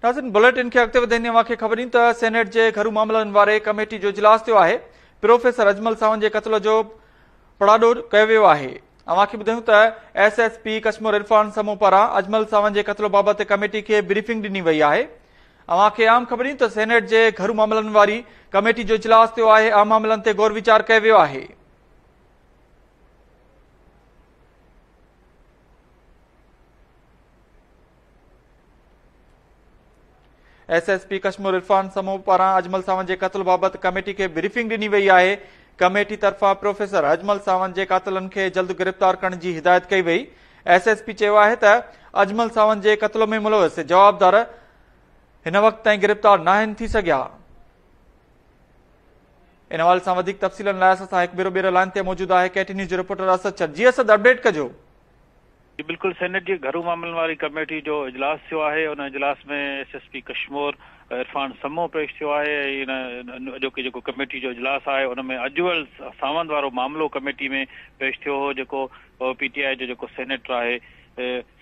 ناظرين بليٽن کي اڳتي وڌائيندي اوهان کي خبر ڏيون ته سينيٽ جي گهرو معاملن واري ڪميٽي جو اجلاس ٿيو آهي. پروفيسر اجمل ساوند جي قتل جو پڙاڏو ڪيو ويو آهي. اوهان کي ٻڌايون ته S S P Kashmore Irfan Samoon پاران اجمل ساوند جي قتل بابت ڪميٽي کي بريفنگ ڏني وئي آهي. اوهان کي اهم خبر ڏيون ته سينيٽ جي گهرو معاملن واري ڪميٽي جو اجلاس ٿيو آهي اهم معاملن تي غور ويچار ڪيو ويو آهي. S S P Kashmore Irfan Samoon پاران اجمل ساوند جي قتل بابت ڪميٽي کي بريفنگ ڏني وئي آهي. ڪميٽي طرفان پروفيسر اجمل ساوند جي قاتلن کي جلد گرفتار ڪرڻ جي هدايت ڪئي وئي. ايس ايس پي چيو آهي ته اجمل ساوند جي قتل ۾ ملوث جوابدار هن وقت تائين گرفتار ناهن ٿي سگهيا. ان حوالي سان وڌيڪ تفصيلن لاء اسان سان هڪ ڀيرو ٻيهر لائن تي موجود آهي ڪي ٽي نيوز جو رپورٽر اسد شر. جي اسد اپڊيٽ ڪجو. جي بلڪل سينيٽ جي گهرو معاملن واري ڪميٽي جو اجلاس ٿيو آهي ان اجلاس ۾ S S P Kashmore Irfan Samoon پيش ٿيو آهي ۽ ان اڄوڪي جيڪو ڪميٽي جو اجلاس آهي ان ۾ اجول ساوند وارو معاملو ڪميٽي ۾ پيش ٿيو هو جيڪو پي ٽي آء جو جيڪو سينيٽر آهي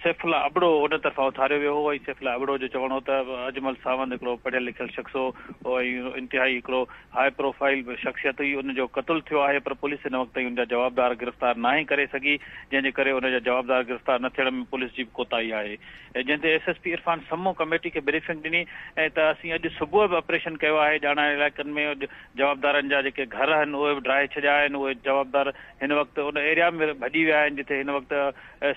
سيف الله ابڙو ان طرفان اٿاريو ويو هو ۽ سيف الله ابڙو جو چوڻ هو ته اجمل ساوند هڪڙو پڙهيل لکيل شخص هو ۽ انتهائي هڪڙو هاء پروفائيل شخصيت هئي ان جو قتل ٿيو آهي پر پوليس هن وقت تائين ان جا جوابدار گرفتار ناهي ڪري سگهي جنهن جي ڪري ان جا جوابدار گرفتار نه ٿيڻ ۾ پوليس جي به ڪوتاهي آهي جنهن تي S S P Irfan Samoon committee کي بريفنگ ڏني ۽ ته اسين اڄ صبح به آپريشن ڪيو آهي ڄاڻايل علائقن ۾ جوابدارن جا جيڪي گهر آهن اهي به ڊاهي ڇڏيا آهن اهي جوابدار هن وقت ان ايريا ۾ ڀڄي ويا آهن جتي هن وقت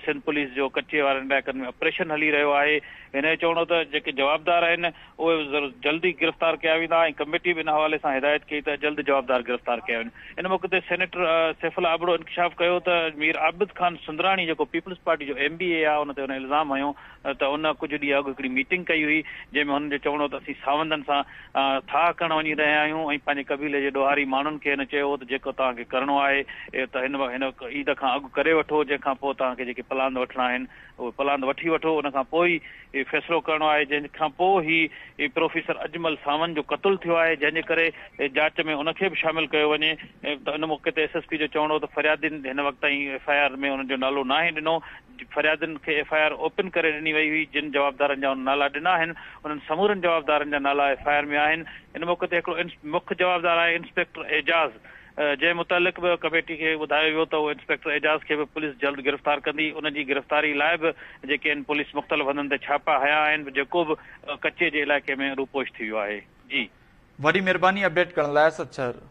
سنڌ پوليس جو ڪچي وارن علائقن ۾ آپريشن هلي رهيو آهي. هن جو چوڻ هو ته جيڪي جوابدار آهن اهي جلد ئي گرفتار ڪيا ويندا ۽ ڪميٽي به ان حوالي سان هدايت ڪئي ته جلد جوابدار گرفتار ڪيا وڃن. ان موقعي تي سينيٽر سيف الله ابڙو انڪشاف ڪيو ته مير عابد خان سندراڻي جيڪو پيپلز پارٽي جو ايم بي اي آهي ان تي هن الزام هنيو ته ان ڪجهه ڏينهن اڳ هڪڙي ميٽنگ ڪئي هئي جنهن ۾ هن جو چوڻ هو ته اسين ساوندن سان ٺاهه ڪرڻ وڃي رهيا آهيون ۽ پنهنجي قبيلي جي ڏوهاري ماڻهن کي هن چيو هو ته جيڪو توهان کي ڪرڻو آهي ته هن هن عيد کان اڳ ڪري وٺو جنهن کان پوء توهان کي جيڪي پلاند وٺڻا آهن اهي پلاند وٺي وٺو ان کان پوء ئي فيصلو ڪرڻو آهي جنهن کان پوء هي پروفيسر اجمل ساوند جو قتل ٿيو آهي جنهن جي ڪري جاچ ۾ ان کي به شامل ڪيو وڃي ته ان موقعي تي ايس ايس پي جو چوڻ هو ته فريادين هن وقت تائين ايف I R ۾ انهن جو نالو ناهي ڏنو فريادين کي ايف I R open ڪري ڏني وئي هئي، جن جوابدارن جا هن نالا ڏنا آهن، انهن سمورن جوابدارن جا نالا ايف I R ۾ آهن. ان موقعي تي هڪڙو مک جوابدار آهي انسپيڪٽر اعجاز، جنهن متعلق به ڪميٽي کي ٻڌايو ويو ته اهو انسپيڪٽر اعجاز کي به پوليس جلد گرفتار ڪندي، ان جي گرفتاري لاء به جيڪي آهن پوليس مختلف هنڌن تي ڇاپا هنيا آهن، جيڪو به ڪچي جي علائقي ۾ روپوش ٿي ويو آهي. جي. وڏي مهرباني اپڊيٽ ڪرڻ لاء اسد شر.